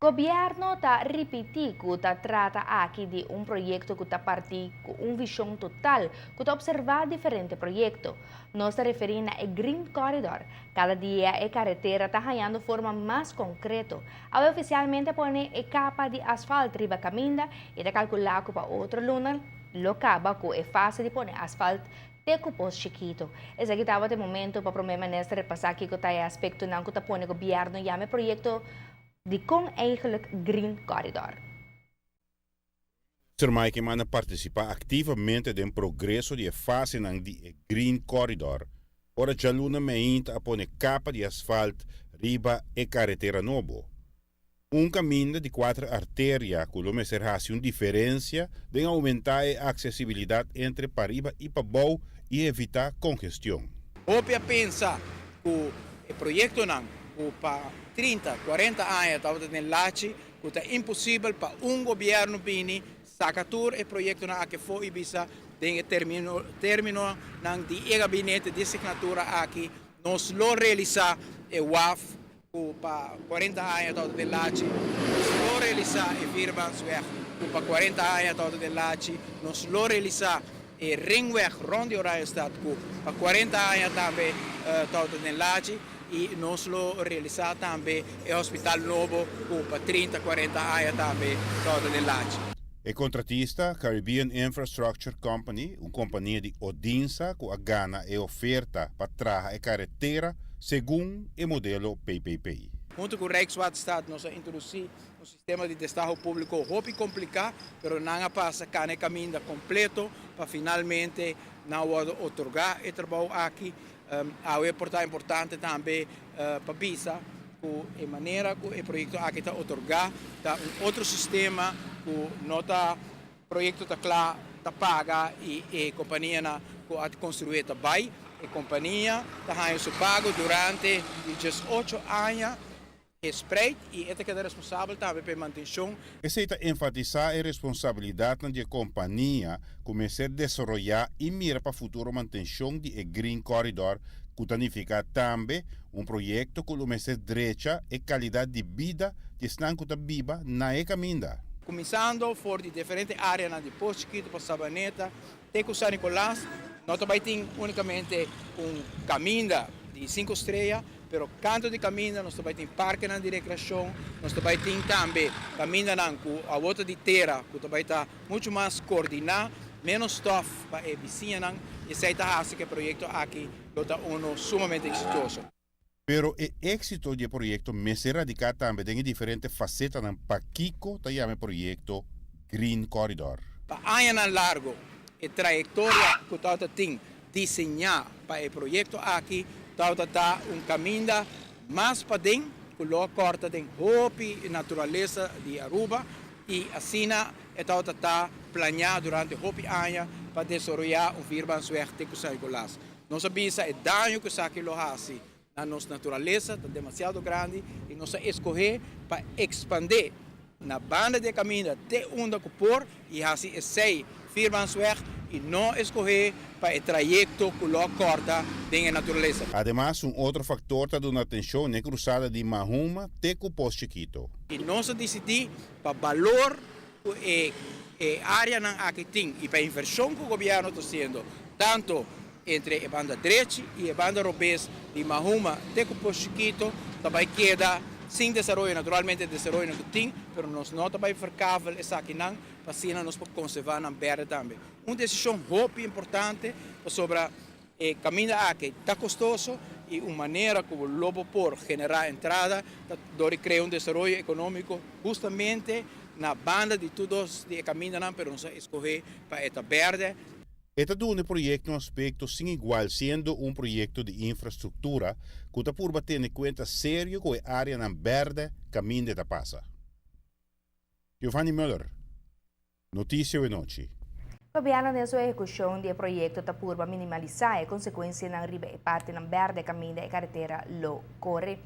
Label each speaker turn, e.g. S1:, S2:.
S1: Gobierno ta ripiti cu ta trata aki di un proyecto cu ta parti cu un vision total cu ta observa diferente proyecto. Nos ta referi na e Green Corridor. Cada dia e caretera ta hayando forma mas concreto. Awe oficialmente a pone e capa di asfalt riba caminda y ta calcula cu pa otro luna lo caba cu e fase di pone asfalt te cu Pos Chikito. Esaki tabata e momento pa Prome Minister repasa kico ta e aspectonan cu ta pone Gobierno yama e proyecto Dikon eigenlijk Green Corridor?
S2: Sir Mike Eman a partisipá aktivamente den progreso di e fasenan di e Green Corridor, ora djaluna meinta a pone kapa di asfalt riba e karetera nobo. Un kaminda di kuater arteria ku lo mester hasi un diferensia den oumentá e aksesibilidat entre pariba i pabou i evitá kongestion.
S3: Hopi a pensa ku e proyektonan ku pa 30, 40 aña tabata den lachi, ku ta imposibel pa un gobièrnu bini saka tur e proyektonan aki afó i bisa den e termino terminonan di e gabinete di signatura aki nos lo realisá e waf ku pa 40 aña tabata den lachi, nos lo realisá e vierbaansweg ku pa 40 aña tabata den lachi, nos lo realisá e ringweg rond di Oranjestad ku pa 40 aña tambe tabata den lachi i nos lo realisá tambe e hospital nobo ku pa 30, 40 aña tambe tabata den lachi.
S2: E kontratista, Caribbean Infrastructure Company, un kompania di Odinsa ku a gana e oferta pa traha e karetera segun e modelo PPP.
S3: Huntu ku Rijkswaterstaat nos a introdusí un sistema di destaho públiko hopi kompliká, pero nan a pasa kana e kaminda kompleto pa finalmente nan wòrdu otorgá e trabou aki. Awe por ta importante tambe pa bisa ku e manera ku e proyekto aki ta otorgá ta un otro sistema ku no ta proyekto ta kla ta paga i e kompanianan ku a konstruí ta bai. E kompania ta haña su pago durante di 18 aña gespreid i e ta keda responsabel tambe pa e mantenshon.
S2: Esei ta enfatisá e responsabilidatnan di e kompania ku mester desaroyá i mira pa futuro mantenshon di e Green Corridor ku ta nifiká tambe un proyekto ku lo mester drecha e kalidat di bida di esnan ku ta biba na e kaminda.
S3: Kuminsando for di diferente áreanan di Pos Chikitu pa Sabaneta te ku San Nicolas, no ta bai tin únikamente un kaminda di sinku strea, pero kantu di kaminda nos ta bai tin parkenan di rekreashon, nos ta bai tin tambe kamindanan ku awor ta di tera ku ta bai ta muchu mas koordiná, ménos stòf pa e bisiñanan, i esei ta hasi ku e proyekto aki lo ta unu sumamente eksitoso.
S2: Pero e éksito di e proyekto mester radiká tambe den e diferente fasetanan pakiko ta yama e proyekto Green Corridor.
S3: Pa añanan largo e trayektoria ku tabata tin diseñá pa e proyekto aki tabata ta un kaminda mas paden ku lo a kòrta den hopi naturalesa di Aruba i asina e tabata ta planeá durante hopi aña pa desaroyá un vierbaansweg te ku San Nicolas. Nos a bisa e daño ku esaki lo hasi na nos naturalesa ta demasiado grandi i nos a eskohé pa ekspandé na banda di e kaminda te unda ku por i hasi esei vierbaansweg i no eskohé pa e trayekto ku lo a kòrta den e naturalesa.
S2: Ademas, un otro faktor ta duna atenshon n'e krusada di Mahuma te ku Pos Chikito.
S3: I nos a disidí pa balor ku e e áreanan aki tin i pa e invershon ku gobièrnu ta hasiendo tantu entre e banda drechi i e banda robes di Mahuma te ku Pos Chikito ta bai keda sin desaroyo. Naturalmente e desaroyonan ku tin, pero nos no ta bai verkavel esakinan pa asina nos por konservá nan bèrdè tambe. Un desishon hopi importante pasobra e kaminda aki ta kostoso i un manera ku bo lo bo por generá entrada ta dor di krea un desaroyo ekonómiko hustamente na banda di tur dos di e kamindanan, pero nos a eskohé pa e ta bèrdè.
S2: E ta duna e proyekto un aspekto sin igual siendo un proyekto di infrastruktura ku ta purba tene kuenta serio ku e áreanan bèrdè kaminda e ta pasa. Giovanni Muller, Notisia Wenochi.
S1: Gobièrnu den su ehekushon di e proyekto ta purba minimalisá e konsekuensianan riba e partinan bèrdè kaminda e karetera lo kore.